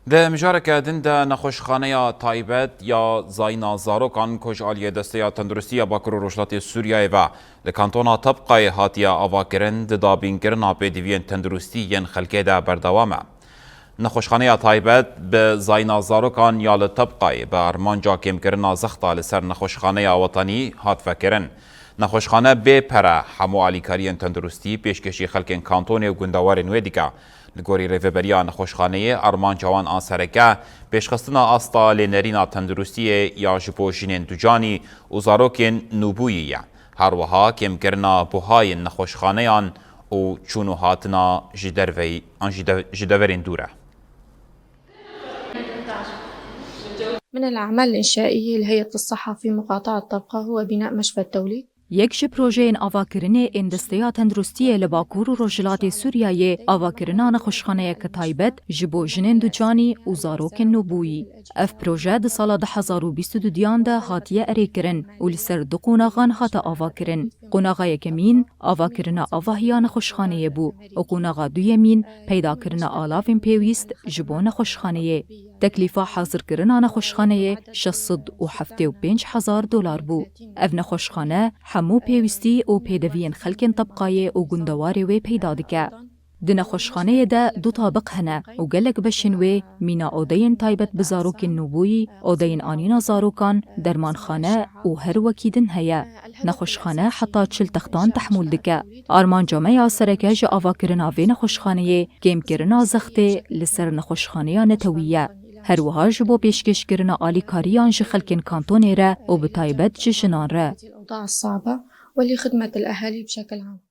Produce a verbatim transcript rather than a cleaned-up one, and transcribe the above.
Di mijareke din de nexweşxaneya taybet ya zayîna zarokan ku ji aliyê Desteya Tenduristî ya Bakur û Rojhilatê Sûriyeyê ve li kantona Tebqayê hatiye avakirin, di dabînkirina pêdiviyên tenduristî yên xelkê de berdewam e. Nexweşxaneya taybet bi zayîna zarokan ya li Tebqayê bi armanca kêmkirina zexta li ser nexweşxaneya wetanî hat vekirin. Nexweşxane bê pere hemû alîkariyên tenduristî pêşkêşî xelkên kantonê û gundewarên wê dike. Li gorî rêveberiya nexweşxaneyê, armanca wan a sereke pêşxistina asta lênerîna tenduristiyê ya ji bo jinên ducanî û zarokên nûbûyî ye. Her wiha kêmkirina buhayên nexweşxaneyan û çûn û hatina ji derveyî an ji de-, ji deverên dûr e. من الأعمال الإنشائية لهيئة الصحة في مقاطعة طبقة هو بناء مشفى التوليد. Yek ji projeyên avakirinê ên Desteya Tenduristiyê li Bakur û Rojhilatê Sûriyeyê avakirina nexweşxaneyeke taybet ji bo jinên ducanî û zarokên nûbûyî. Ev proje di sala du hezar û bîst û duyan de hatiye erêkirin û li ser du qonaxan hate avakirin. Qonaxa yekemîn, avakirina avahiya nexweşxaneyê bû û qonaxa duyemîn, peydakirina alavên pêwîst ji bo nexweşxaneyê. Teklîfa hazirkirina nexweşxaneyê şeş sed û heftê û pênc hezar dolar bû. Ev nexweşxane hemû pêwîstî û pêdeviyên xelkên Tebqayê û gundewarê wê peyda dike. Di nexweşxaneyê de du tabiq hene û gelek beşên wê mîna odeyên taybet bi zarokên nûbûyî, odeyên anîna zarokan, dermanxane û her wekî din heye. Nexweşxane heta çil textan tehmûl dike. Armanca me ya sereke ji avakirina vê nexweşxaneyê kêmkirina zextê li ser nexweşxaneya netewî ye. Her wiha ji bo pêşkêşkirina alîkariyan ji xelkên kantonê re û bi taybet ji jinan re. الأوضاع الصعبة ولخدمة الأهالي بشكل عام.